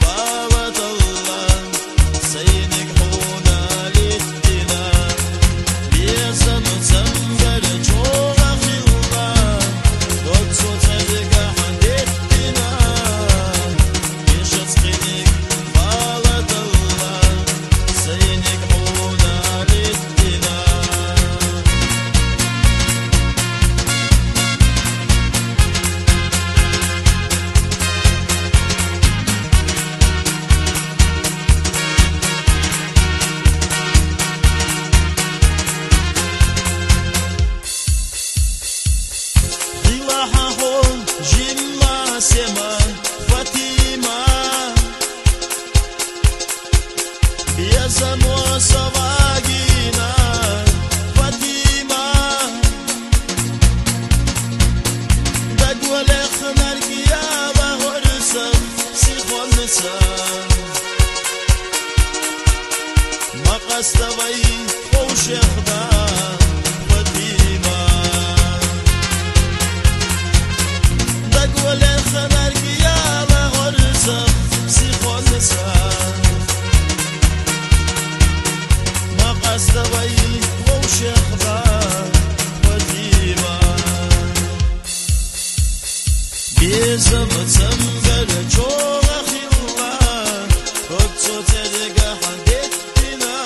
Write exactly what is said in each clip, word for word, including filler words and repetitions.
Баладалла, сайниг хьуна леттина, безам цамгар чӀоагӀа хилла, дог цо цӀергахь деттина, ишац кхиниг баладалла, сайниг хьуна леттина. Дила хьан хьо жимма сема, Фатима. Безамо со вагина, Фатима. Дагвалехнарг яла гӀорса сихонца. Ма къаставай вовшехда, Фатима. Дагвалехнарг яла гӀорса сихонца. Ма къаставай вовшехда, Фатима. Безам цамгар чӀоагӀа хилла, дог цо цӀергахь деттина,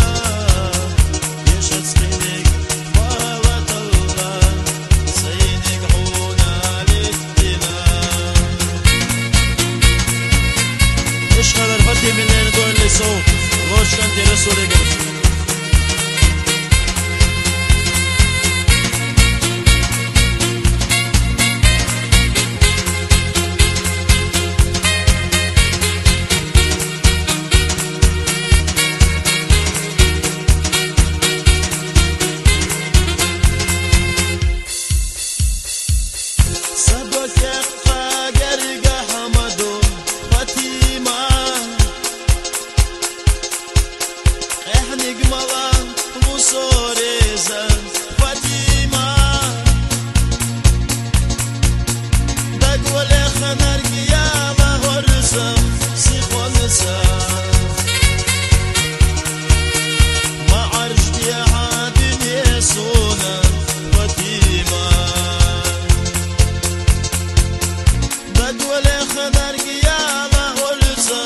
ишац кхиниг баладалла, сайниг хьуна леттина. Ишхадара Фатимина лердойли сов, лочкан тера сурегар. Садо кехъа герга хӀамадо, Фатима. Къехьниг мала лусореза, Фатима. Дагвалехнарг яла гӀорса сихонца. Ма гӀарждехьа дуьне сона, Фатима. Дагвалехнарг яла гӀорса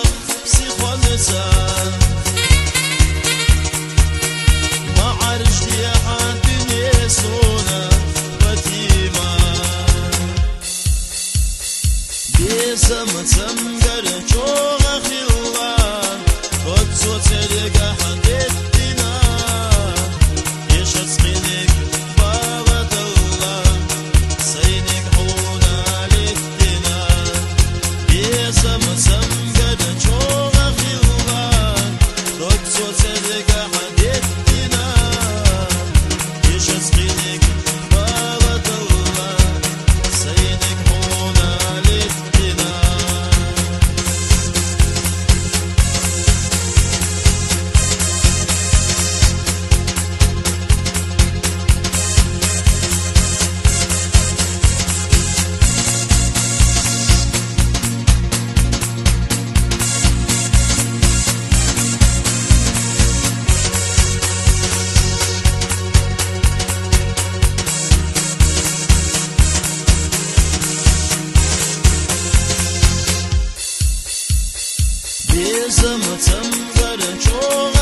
сихонца. Ма гӀарждехьа дуьне сона, Фатима. Безам цамгар чӀоагӀа хилла, дог цо цӀергахь деттина, ишац кхиниг баладалла, сайниг хьуна леттина. Безам цамгар чӀоагӀа хилла, дог цо цӀергахь деттина, ишац кхиниг баладалла, сайниг хьуна леттина. Безам цамгар чӀоагӀа